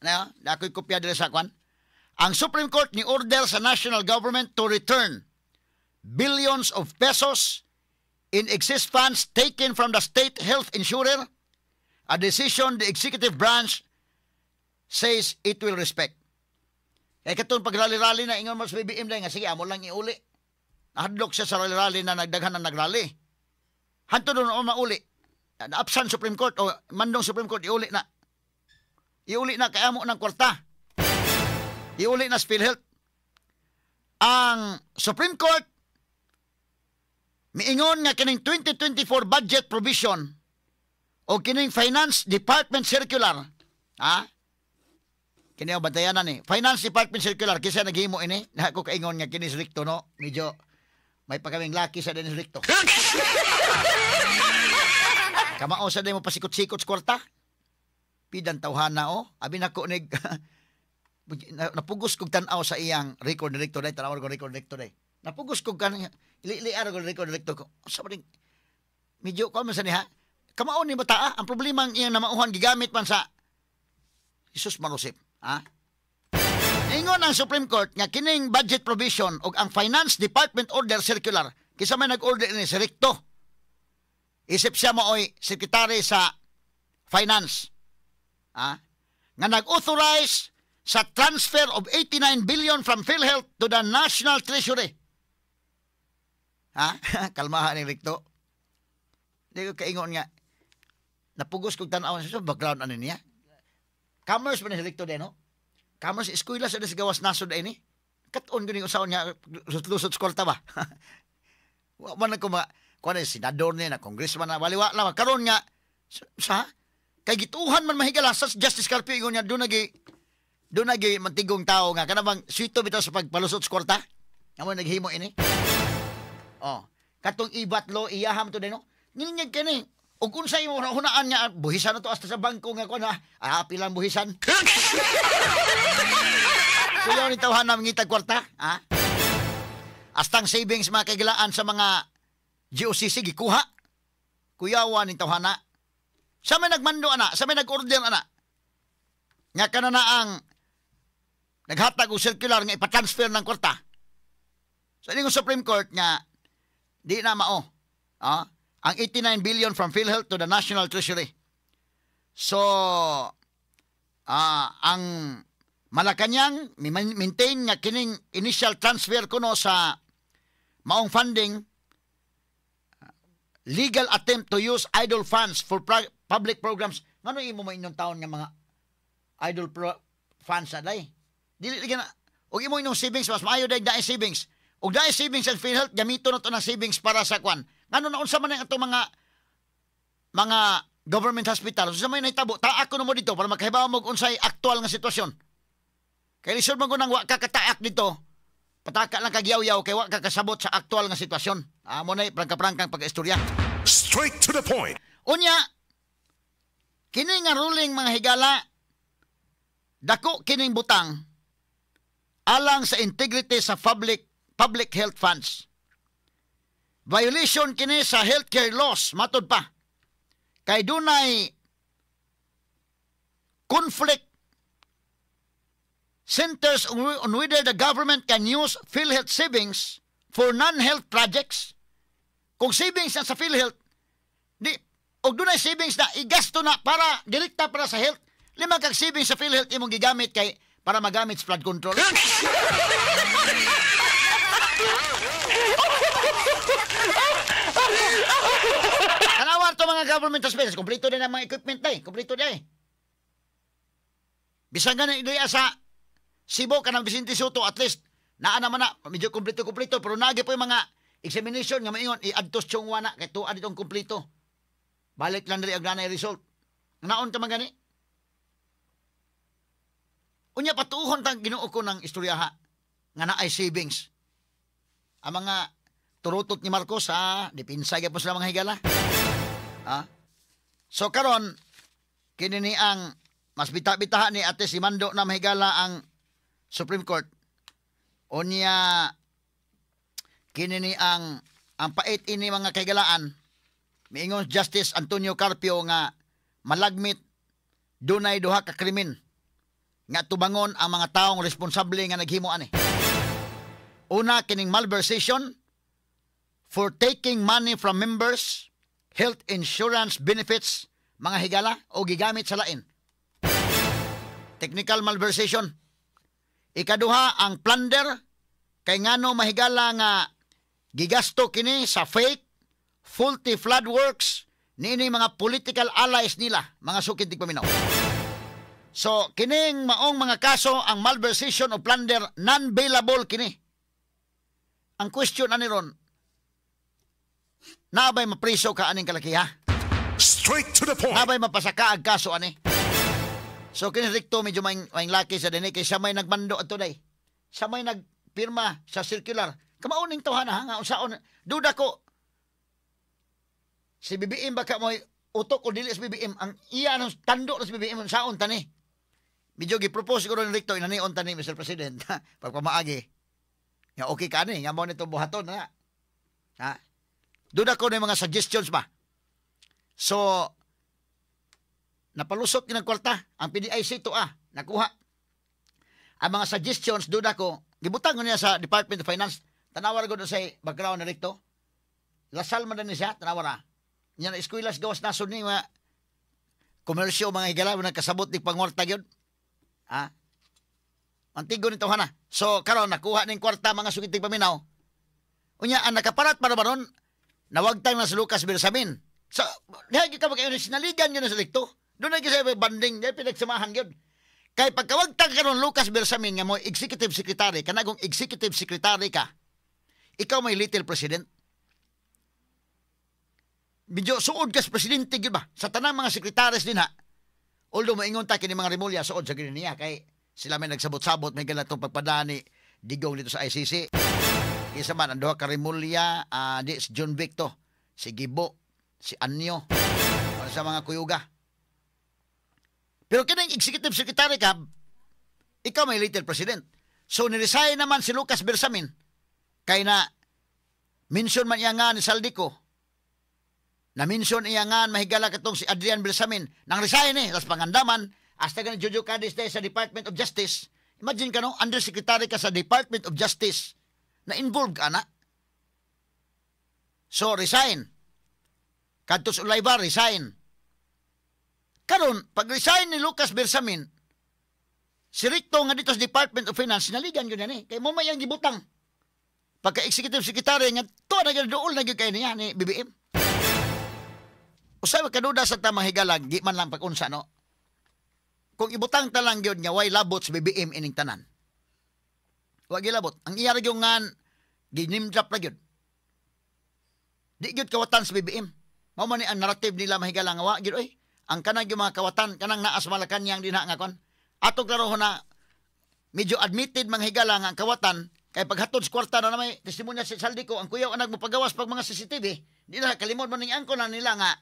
Na, ako'y kopya diri sa kwan. Ang Supreme Court ni order sa national government to return billions of pesos in excess funds taken from the state health insurer, a decision the executive branch says it will respect. Kaya katong pag-rally-rally na ingon mo sa BBM na nga sige amo lang iuli. Nahadlok siya sa rally-rally na nagdaghan ng nagrally. Hanto doon o mauli. Naapsan Supreme Court o mandong Supreme Court, iuli na. Iuli na kay amo ng kwarta. Iuli na sa PhilHealth. Ang Supreme Court miingon nga kining 2024 budget provision o kining Finance Department Circular, ha, kini ang bantayanan ni Finance Department Circular, kisa naghimo ini na ako kaingon nga kini si Recto, no, medyo may pagkaming laki sa Dennis Recto, kamao sa mo pasikot-sikot sa kwarta, pidan tawhana o abi nako nig napugos kog tan-aw sa iyang record ni Recto day, tan-aw ko record Recto day, napugos kog kan ili ko record Recto ko sa ring medyo ko man sa niha kamao ni bata. Ang problema, ang iyang namauhan gigamit man sa Jesus Marosip, ha. Ingon ang Supreme Court nga kining budget provision ug ang Finance Department Order Circular, kinsa may nag-order ni? Si Recto. Isip siya maoy secretary sa Finance, ha, nga nag-authorize sa transfer of 89 billion from PhilHealth to the National Treasury. Ha? Kalmahan ni Recto. Di ko kaingon nga napugos kog tan-aw sa background ano niya. Commerce ba ni si Recto din, no? Commerce, eskwela sa gawas nasod ini. Katon gani usaon nga lusot-lusot sa kwarta ba. Wa man ko ma kuan, senador ni na, congressman na, baliwa lang karon nga sa kay gituhan man mahigala sa Justice Carpio, ingon niya doon nagi mantigong tao nga kana bang swito bitaw sa pagpalusot sa kwarta. Amo naghimo ini. Oh, katong ibat lo iyaham to din, no. Ngilngig kini. Ug unsa imo hunaan nga buhisan na to hasta sa bangko nga kuan, ah, pilang buhisan. Kuyaw ni tawhan na mangitag kwarta, ha? Astang savings, mga kagilaan, sa mga GOCC gikuha. Kuyawan ni tawhana. Sa may nagmando ana, sa may nag-order ana. Nga kana na ang naghatag og circular nga ipa-transfer ng kwarta. So ini Supreme Court nga di na mao. Ah, ang 89 billion from PhilHealth to the National Treasury. So ang Malacanang maintain nga kining initial transfer kuno sa maong funding, legal attempt to use idle funds for public programs. Ngano imo mo inyong taon nga mga idle funds na day? Dili lagi na og imo inyong savings, mas maayo day dae savings. Og dae savings sa PhilHealth, gamito na to ng savings para sa kwan. Ngano na unsa man ang atong mga government hospital? Unsa may nahitabo? Taak ko na mo dito para makahibaw mo unsay aktual nga sitwasyon. Kay lisod man ko nang wa ka kataak dito. Pataka lang kagyaw-yaw kay wa ka kasabot sa aktual nga sitwasyon. Amo na prangka-prangkang pag-istorya. Straight to the point. Unya, kini nga ruling, mga higala, dako kining butang alang sa integrity sa public public health funds. Violation kini sa healthcare laws, matod pa. Kay dunay conflict centers on whether the government can use PhilHealth savings for non-health projects. Kung savings na sa PhilHealth, di, og dunay savings na igasto na para direkta para sa health, lima kag savings sa PhilHealth imong gigamit kay para magamit sa flood control. Tanawan to mga government hospitals, kompleto din ang mga equipment day, kompleto day. Bisan gani diri sa Cebu kanang Vicente Soto, at least naa naman na medyo kompleto-kompleto, pero nagi po yung mga examination nga maingon i-adtos Chong na kay tuwa ditong kompleto. Balik lang diri ang nanay result. Naon ka man gani? Unya patuhon tang Ginoo ko ng istoryaha nga naay savings. Ang mga turutot ni Marcos, ha, dipinsa gyapon sila, mga higala. Ha? So karon kini ni ang mas bita-bitaha ni ate si Mando na mahigala ang Supreme Court. Unya kini ni ang pait ini, mga kahigalaan, miingon Justice Antonio Carpio nga malagmit dunay duha ka krimen. Nga tubangon ang mga taong responsable nga naghimo ani. Una, kining malversation for taking money from members, health insurance benefits, mga higala o gigamit sa lain. Technical malversation. Ikaduha, ang plunder, kay ngano, mahigala, nga gigasto kini sa fake, faulty flood works niini mga political allies nila, mga sukid tigpaminaw. So, kining maong mga kaso, ang malversation o plunder, non-bailable kini. Ang question ani ron, naabay mapriso ka aning kalaki, ha? Straight to the point. Nabay mapasaka ang kaso ani? So kini Recto medyo may laki sa dinhi kay siya may nagmando ato day. Siya may nagpirma sa circular. Kamauning tawhana ha nga unsaon duda ko si BBM baka mo utok o dili sa BBM ang iya ng tando sa BBM unsaon tani. Medyo gi-propose siguro ni Recto inanion tani, Mr. President, pagpamaagi. Nga okay ka ani nga mo nito buhaton na. Ha? Duda ko na mga suggestions ba. So, napalusot ni kwarta ang PDIC to ah, nakuha. Ang mga suggestions, duda ko, gibutang ko niya sa Department of Finance. Tanawa ko sa background na Recto. La Salle man na ni siya, tanawa na. Niya na eskwela sa gawas nasod ni mga komersyo, mga higala, nagkasabot ni pangwarta yun. Ah, Antigo nito hana. So, karon nakuha ning kwarta, mga sukitig paminaw. Unya, ang nakaparat para baron, nawagtang na si Lucas Bersamin. So, diha gyud ka magkayo sinaligan yun na sa Recto. Doon na gyud sa banding, diha pinagsamahan yun. Kay pagkawagtang karon Lucas Bersamin nga mo executive secretary, kanagong executive secretary ka, ikaw may little president. Medyo suod ka sa presidente gyud ba? Sa tanang mga sekretaris din ha. Although moingon ta kini mga Remulla suod sa gyud niya kay sila may nagsabot-sabot may galatong pagpadani Digong dito sa ICC. Isa man ang duha ka Remulla, di si John Victor, si Gibo, si Anyo, para sa mga kuyuga. Pero kining executive secretary ka, ikaw may little president. So niresign naman si Lucas Bersamin kay na mention man iya nga ni Zaldy Co. Na mention iya nga mahigala katong si Adrian Bersamin. Nang resign eh, tas pangandaman, hasta gani Jojo Cadiz dahil sa Department of Justice. Imagine ka no, undersecretary ka sa Department of Justice na involved ka na. So, resign. Kadto sa Olaivar, resign. Karon, pag resign ni Lucas Bersamin, si Recto nga dito sa Department of Finance, sinaligan yun yan eh. Kay mo may ang gibutang. Pagka executive secretary nga, to na gyud duol na gyud kay niya ni BBM. Usay kaduda sa tamang higalag, di man lang pag-unsa, no? Kung ibutang ta lang gyud nga way labot sa BBM ining tanan. Wa gilabot. Ang iya ra gyud nga gi-name drop ra gyud. Di gyud kawatan sa BBM. Mao man ni ang narrative nila, mahigala, nga wa gyud oy. Ang kanang gyud mga kawatan kanang naa sa Malacañang dinha nga kon. Ato klarohon na medyo admitted, mga higala, nga ang kawatan kay paghatod sa kwarta na, na may testimonya si Zaldy Co, ang kuyaw ang nagmapagawas pag mga CCTV. Di na kalimod man ning angko na nila nga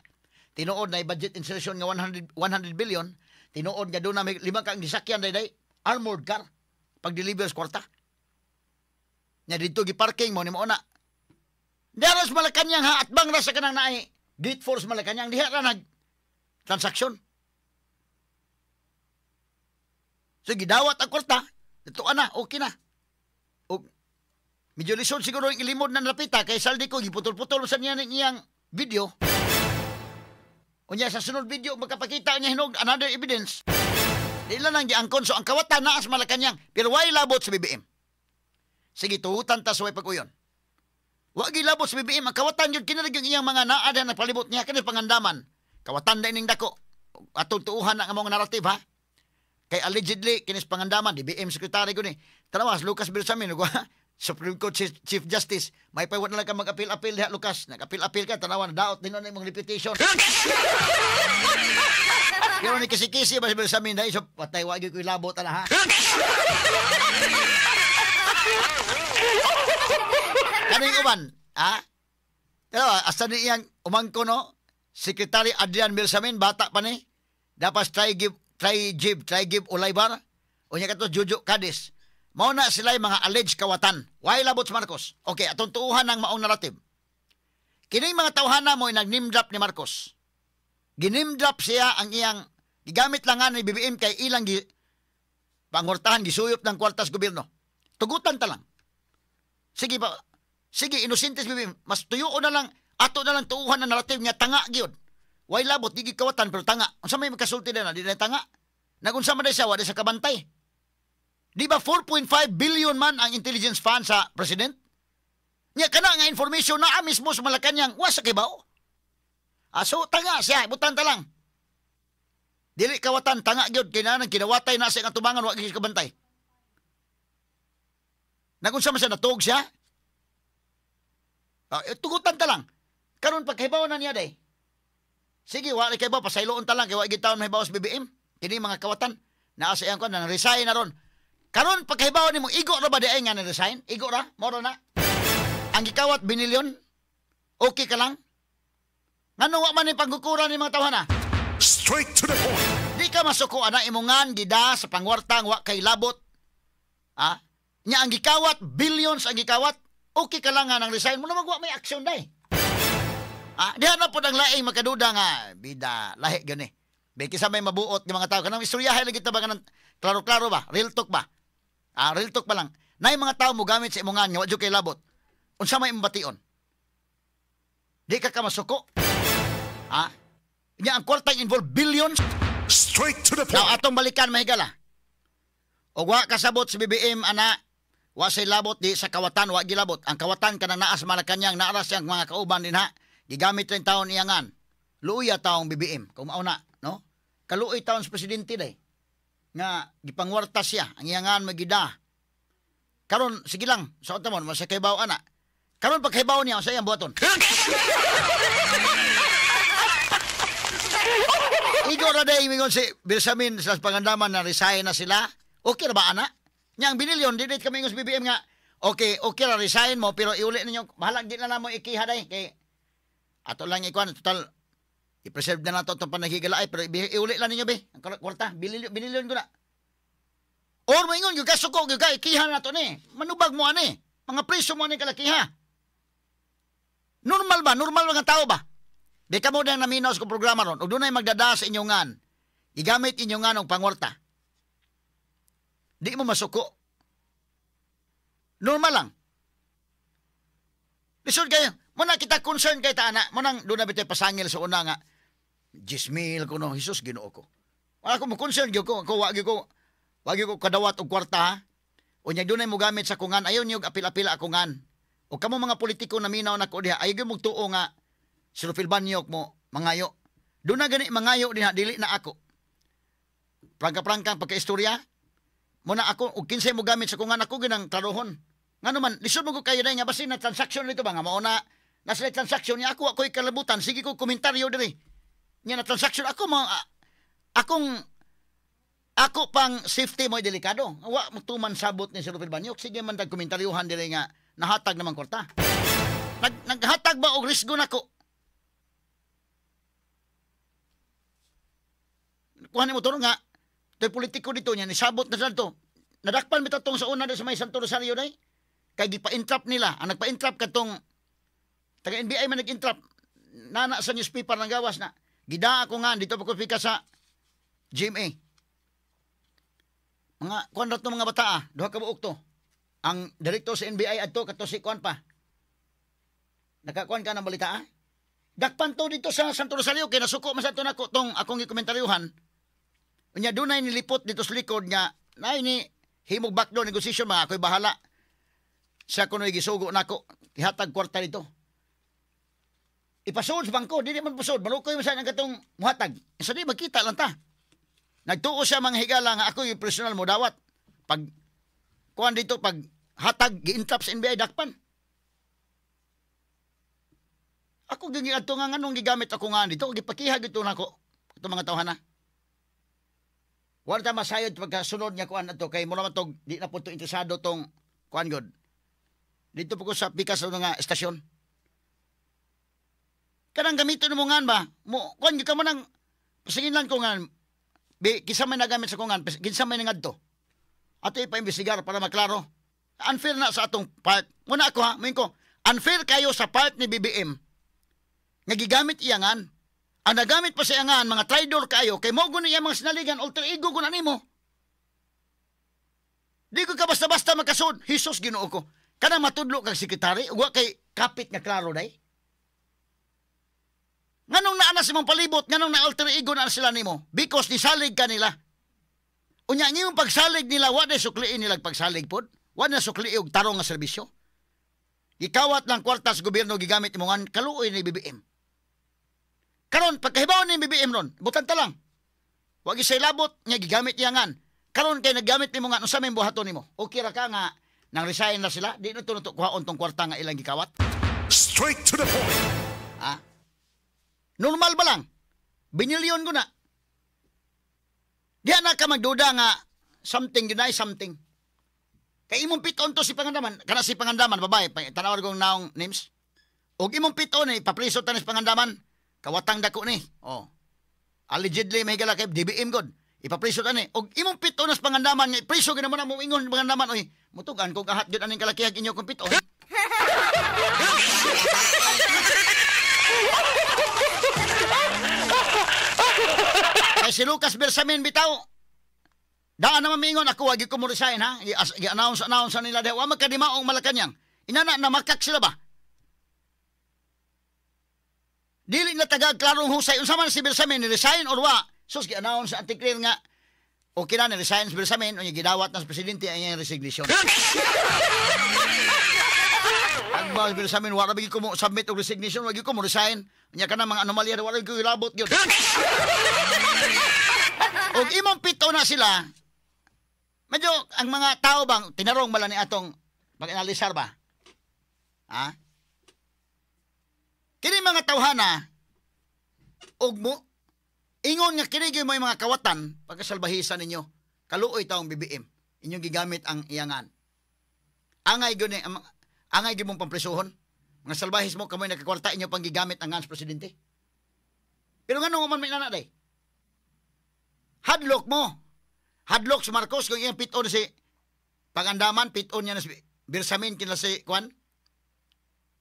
tinuod na budget insertion nga 100 100 billion, tinuod nga doon na may lima ka ang gisakyan day armored car pag deliver sa kwarta. Nya dito giparking mo ni mo na. Diha sa Malacañang ha, atbang ra sa kanang naay Gate Force Malacañang, diha ra nag transaksyon. So gidawat ang kwarta, ito ana, okay na. O, medyo lisod siguro ang ilimod na napita kay Zaldy Co giputol-putol sa niya ng iyang video. Unya sa sunod video magkapakita niya hinog another evidence. Di lang ang giangkon. So ang kawatan naa sa Malacañang pero why labot sa BBM? Sige, tuhutan ta sa way pag-uyon. Wa gilabot sa BBM ang kawatan yun kini yung iyang mga naa na nagpalibot niya kini pangandaman. Kawatan na ining dako. Atong tuuhan ang among narrative ha. Kay allegedly kinis pangandaman DBM secretary ko ni. Tanawas Lucas Bersamin ug Supreme Court Chief Justice, may pawat na lang ka mag-appeal-appeal diha, Lucas. Nag-appeal-appeal ka, tanawan daot din na imong reputation. Pero ni kisi-kisi ba si Bersamin dahil so patay wa gyud ko labot ana ha. Kaning uban, ha? Pero asa ni iyang umangko no? Secretary Adrian Bersamin, bata pa ni. Dapat try give Olaivar. Unya kato Jojo Cadiz. Mao na sila yung mga alleged kawatan. Why labot sa Marcos? Okay, atong tuuhan ang maong narrative. Kining mga tawhana mo nag-name drop ni Marcos. Ginim drop siya ang iyang gigamit lang nga ni BBM kay ilang Pangwartahan, gisuyop ng kwarta sa gobyerno. Tugutan ta lang. Sige ba, sige, inosente si BBM. Mas tuyo na lang, ato na lang tuuhan na narrative nga tanga gyud. Way labot, di gyud kawatan, pero tanga. Unsa may makasulti na, di na tanga. Nagunsa man day siya, wa day sa kabantay. Di ba 4.5 billion man ang intelligence fund sa president? Nya kana nga information naa mismo sa Malacanang, wa sa kibaw. Aso tanga siya, butan ta lang. Dili kawatan, tanga gyud kay nang kinawatay na sa iyang atubangan, wa gyud kabantay. Nagunsa man siya, natuog siya? Tugutan ta lang. Karon pagkahibaw na niya day. Sige, wa kay ba pasayloon ta lang kay wa gyud taon mahibaw sa BBM. Kini mga kawatan naa sa iyang kuan, resign na ron. Karon pagkahibaw nimo, igo ra ba di ay nga ni-resign? Igo ra, moro na. Ang gikawat binilyon. Okay ka lang? Ngano wa man ni panggukura ni mga tawhana? Straight to the point. Di ka masuko ana imongan gida sa pangwartang wa kay labot. Ah? Nya ang gikawat billions ang gikawat. Okay ka lang nga nang resign mo na magwa may aksyon day. Ah, diha na pod ang laing makaduda nga bida lahi gyud ni. Be kisa may mabuot ng mga tao kanang istoryahay lagi ta ba kanang klaro-klaro ba, real talk ba? Ah, real talk pa lang. Nay mga tao mo gamit sa imongan nga wa jud kay labot. Unsa may imong bation? Di ka masuko. Ah? Nya ang kwarta involved billions. Straight to the Now, point. Atong balikan, mahigala. Og wa kasabot si BBM ana, wa say labot di sa kawatan, wa gilabot. Ang kawatan kanang naa sa Malacanang, naara siyang mga kauban din ha. Gigamit rin taon iyangan. Luoya taong BBM kung mao na, no? Kaluoy taon sa presidente day. Nga gipangwarta siya, ang iyangan magida. Karon sige lang, sa mo, masa kay baw ana. Karon pagkahibaw niya sa iyang buhaton. Igo ra day mingon si Bersamin sa pangandaman na resign na sila. Okay ra ba ana? Nya ang binilyon dili kami ingon sa BBM nga okay, okay ra resign mo pero iuli ninyo, bahalag di na namo ikiha day kay ato lang ikuan, total i-preserve na nato itong panahigala ay pero iuli lang ninyo be ang kwarta, binilyon, binilyon ko na. Or moingon gyud ka suko gyud ka ikiha na to ni. Manubag mo ani. Mga preso mo ani kalakiha. Normal ba? Normal ba nga tao ba? Di ka mo nang naminaw sa programa ron. O dunay magdada sa inyong ngan. Igamit inyong ngan og pangwarta. Di mo masuko. Normal lang. Lisod kayo. Muna kita concern kay ta ana. Munang doon na bitay pasangil sa una nga. 10,000 ko no. Jesus, Ginoo ko. Wala ko mo concern gyud ko. Ko wag ko. Wag ko kadawat og kwarta ha. Unya dunay mo gamit sa kungan. Ayaw niyo apil-apila akungan. O kamo mga politiko na minaw na ko diha. Ayaw gyud mong tuo nga si Rufil Banyok mo mangayo. Doon na gani mangayo diha, dili na ako. Prangka-prangka pagka-istorya. Muna ako, og kinsay mo gamit sa kungan ako ginang klarohon. Ngano man, lisod mo ko kayo na nga basin na transaction nito ba nga mauna na sila transaction niya ako ako'y kalabutan, sige ko komentaryo diri. Nya na transaction ako mo akong ako pang safety mo delikado. Wa mo tuman sabot ni si Rufil Banyok, sige man tag komentaryuhan diri nga nahatag naman kwarta. Naghatag ba og risgo nako? Kuha ni motor nga, ito'y politiko dito niya, nisabot na sila to. Nadakpan bitaw tong sa una sa may Santo Rosario day. Kay gipa-entrap nila. Ang nagpa-entrap katong taga NBI man nag-entrap. Nana sa newspaper ng gawas na. Gida ako nga, dito pa ko pika sa GMA. Mga kuan ra to mga bata ah, duha ka buok to. Ang direktor sa NBI adto kato si kuan pa. Nakakuan ka ng balita ah? Dakpan to dito sa Santo Rosario kay nasuko man sa ato nako tong akong gikomentaryohan. Unya dunay nilipot dito sa likod nga naay ni himog backdoor negotiation mga ako'y bahala. Siya kuno'y gisugo nako ihatag kwarta dito. Ipasud sa bangko, dili man pasud, malukoy man sa nang katong muhatag. Sa di magkita lang ta. Nagtuo siya mga higala nga ako'y personal mo dawat. Pag kuan dito pag hatag gi-entrap sa NBI dakpan. Ako gigiadto nga nganong gigamit ako nga dito, gipakiha gito nako itong mga tawhana. Wala ta masayod pagkasunod nga kuan ato kay mura man tog di na po to interesado tong kuan god. Dito po ko sa pikas sa nga estasyon. Kanang gamiton mo ngan ba? Mo kuan gyud ka mo nang pasinginlan ko ngan bi kinsa may nagamit sa kungan, kinsa may nangadto. Ato ipaimbestigar para maklaro. Unfair na sa atong part. Muna ako ha, moingon ko, unfair kayo sa part ni BBM. Nga gigamit iyangan. Ang nagamit pa sa iyangan, mga traidor kayo, kay mo guni iya mga sinaligan, alter ego guna nimo. ka basta-basta makasud. Hesus, Ginoo ko. Kanang matudlo kag sekretary ug wa kay kapit nga klaro day. Nganong naa na sa imong palibot, nganong na alter ego na sila nimo? Because nisalig ka nila. Unya ang imong pagsalig nila, wa na sukliin nila pagsalig pod. Wa na sukli og tarong nga serbisyo. Gikawat lang kwarta sa gobyerno gigamit imong ngan kaluoy ni BBM. Karon pagkahibaw ni BBM ron, butan ta lang. Wa gyud labot nga gigamit niya ngan. Karon kay naggamit nimo nga unsa may buhaton nimo? Okay ra ka nga nang resign na sila, di na to kuhaon tong kwarta nga ilang gikawat. Straight to the point. Ah. Normal ba lang? Binilyon ko na. Diyan na ka magduda nga something yun ay something. Kay imong piton to si Pangandaman, kana si Pangandaman babae, tanawar kong naong names. Og imong piton eh, papriso ta ni si Pangandaman, kawatang dako ni. Oh. Allegedly may higala kay DBM god. Ipapriso ta ni. Og imong piton na si Pangandaman nga ipriso gid mo na mo ingon Pangandaman, oy, mutugan kog ahat gyud aning kalakihag inyo kong piton. Kay si Lucas Bersamin bitaw. Daan naman mingon ako wag ko mo resign ha. I-announce announce nila diha wa magkadimaong Malacañang. Inana na makak sila ba? Dili na taga klarong husay unsa man si Bersamin ni resign or wa. Sus gi-announce sa anti-clear nga okay na ni resign si Bersamin unya gidawat na sa presidente ang iyang resignation. Agba Bersamin wa ra bigi ko mo submit og resignation, wa ko mo resign. Unya kana mga anomalya wa ra ko ilabot gyud. Og imong pito na sila, medyo ang mga tao bang tinarong bala ni atong pag-analisar ba? Ha? Kini mga tawhana og mo ingon nga kini gyud mo mga kawatan pagkasalbahisan ninyo. Kaluoy taong BBM. Inyong gigamit ang iyangan. Angay gyud ni angay gyud mong pampresohon. Mga salbahis mo kamoy nakakwarta inyo pang gigamit ang ngans presidente. Pero ngano man may nana day? Hadlok mo. Hadlok si Marcos kung iyang piton si Pangandaman, piton niya na si Bersamin kinla si Kwan.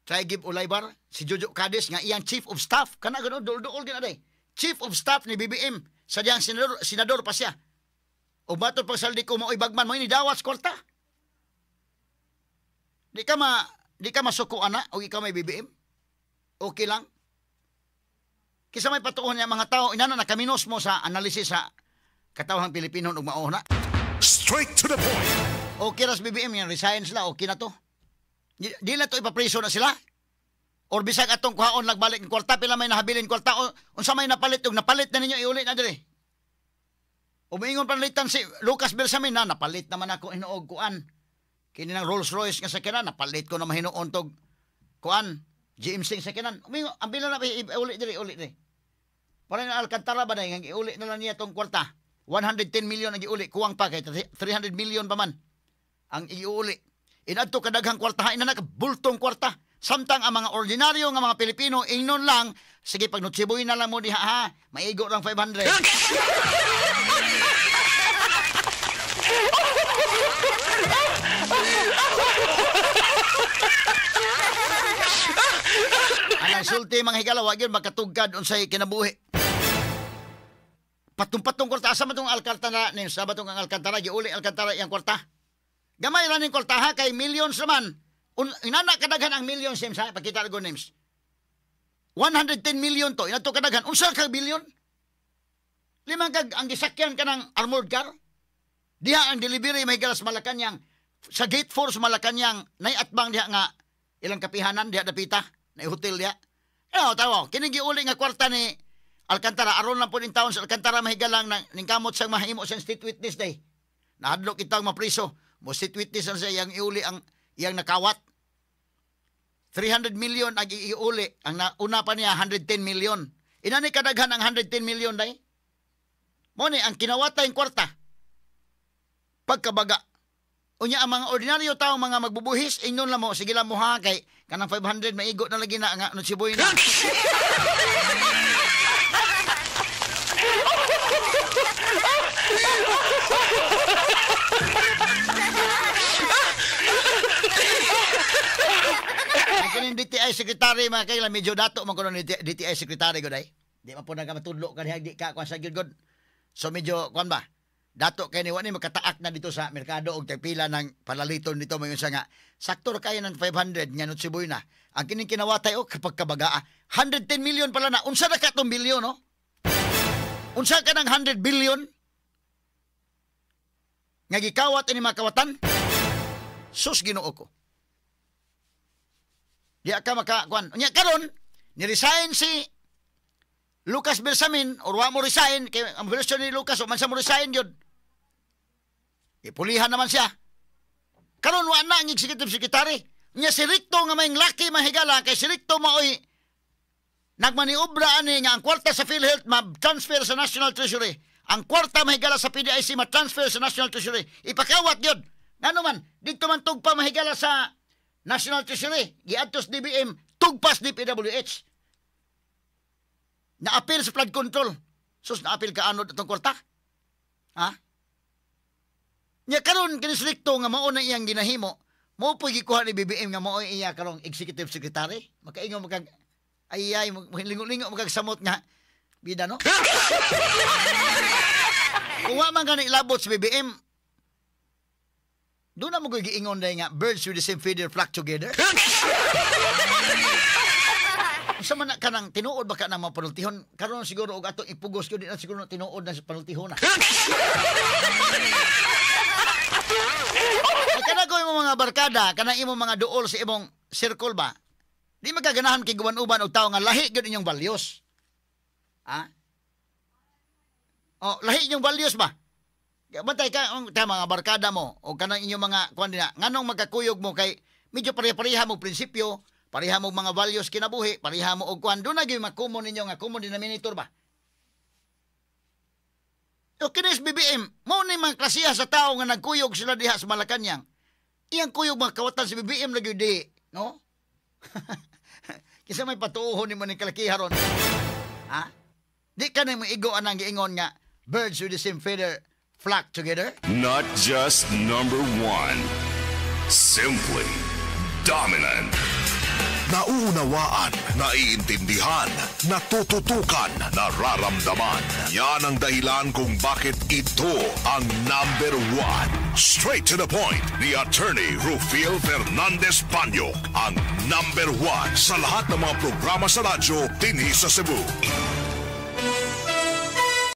Try give Olaybar, si Jojo Cadiz nga iyang chief of staff. Kana ganoon, duol-duol gina day. Chief of staff ni BBM. Sa diyang senador, senador pa siya. O bato pag saldi ko maoy bagman mo ini dawat sa kwarta. Di ka masuko ana o ikaw may BBM. Okay lang. Kisa may patuon niya mga tao, inana na kaminos mo sa analisis sa katawhang Pilipino ug mao na. Straight to the point. Okay ras BBM yan, resign sila, okay na to. Di na to ipapriso na sila. Or bisag atong kuhaon lagbalik ng kwarta, pila may nahabilin kwarta, o unsa may napalit ug napalit na ninyo iuli na diri. Umiingon panalitan si Lucas Bersamin na napalit naman ako hinuog kuan. Kini nang Rolls Royce nga sakyanan, napalit ko na mahinuon tog kuan GMC nga sakyanan. Umiingon ang bila na iuli diri, uli diri. Para na Alcantara ba na iuli na lang niya tong kwarta. 110 million ang giuli, kuwang pa kay 300 million pa man ang iuli. Inadto kadaghang kwarta, ina na bultong kwarta. Samtang ang mga ordinaryo nga mga Pilipino ingnon lang, sige pag notsiboy na lang mo diha ha, maigo lang 500. Ang sulti mga higala, wag yun makatugkad unsay kinabuhi. Patong-patong kwarta, asa man tong Alcantara, ni sa ba tong ang Alcantara, giuli Alcantara iyang kwarta. Gamay ra ning kwarta ha, kay millions naman. Inana kadaghan ang millions names ha, pakita ko names. 110 million to, inadto kadaghan. Unsa ka billion? Limang kag ang gisakyan kanang armored car. Diha ang delivery may galas Malacañang sa Gate 4 sa Malacañang nay atbang diha nga ilang kapihanan diha dapita, nay hotel diha. Ano tawo, kini giuli nga kwarta ni Alcantara aron lang po ning taon sa Alcantara mahigalang nang ningkamot sang mahimo sa state witness day. Nahadlok itang mapriso. Mo state witness ang sa iyang iuli ang iyang nakawat. 300 million ang iuli. Ang una pa niya 110 million. Inani kadaghan ang 110 million day. Mo ni ang kinawatay kwarta. Pagkabaga. Unya ang mga ordinaryo tao mga magbubuhis ingnon lang mo sige lang mo ha kay kanang 500 maigo na lagi na nga notsiboy na. Ang kining DTI secretary mga kaila medyo dato man kuno ni DTI secretary gud ay. Di man po nagamatudlo ka diha di ka kuan sa gyud gud. So medyo kuan ba? Dato kay ni wa ni makataak na dito sa merkado og tagpila ng palaliton dito, mayon siya nga sakto ra kaya ng 500 nga Noche Buena. Ang kining kinawatay, oh, kapag kabagaa, 110 million pala na. Unsa na ka tong bilyon, no? Unsa ka ng 100 billion nga gikawat ini mga kawatan? Sus, Ginoo ko. Di ka maka kuan. Unya karon ni-resign si Lucas Bersamin or wa mo resign kay ang version ni Lucas wa man siya mo resign gyud. Ipulihan naman siya. Karon wa na ang executive secretary. Nya si Recto nga may laki, mahigala, kay si Recto maoy nagmaniobra ani nga ang kwarta sa PhilHealth ma-transfer sa National Treasury. Ang kwarta, mahigala, sa PDIC ma-transfer sa National Treasury. Ipakawat gyud. Ngano man didto man tugpa, mahigala, sa National Treasury giadto sa DBM, tugpas DPWH. Naapil sa flood control. Sus, naapil ka anod atong kwarta. Ha? Nya karon kini si Recto nga mao na iyang ginahimo, mao po gikuha ni BBM nga mao iya karong executive secretary. Makaingon makag ay ay lingo-lingo makagsamot nga bida, no? Kung wa man gani ilabot sa BBM, doon na mo ko'y giingon dahil nga birds with the same feather flock together. Unsa man na kanang tinuod ba ka ng mga panultihon? Karon siguro og atong ipugos ko, di na siguro na tinuod na sa panultihon na. Ay, kana ko imong mga barkada, kana imong mga duol sa imong circle ba? Di magkaganahan kay guban-uban og tawo nga lahi gyud inyong values. Ha? Oh, lahi inyong values ba? Bantay ka ang ta mga barkada mo o kanang inyong mga kuan dinha, nganong magkakuyog mo kay medyo pareha-pareha mo prinsipyo, pareha mo mga values kinabuhi, pareha mo og kuan, doon na gyud makumon ninyo nga common denominator ba? O kinis BBM, mo ni mga klasiha sa tao nga nagkuyog sila diha sa Malacanang. Iyang kuyog mga kawatan si BBM lagi di, no? Kisa may patuohon nimo ni kalakiha ron. Ha? Di ka na mo igo anang giingon nga birds with the same feather flock together? Not just number one. Simply dominant. Nauunawaan, naiintindihan, natututukan, nararamdaman. Yan ang dahilan kung bakit ito ang number one. Straight to the point ni Attorney Rufil Fernandez Banyok. Ang number one sa lahat ng mga programa sa radyo dinhi sa Cebu.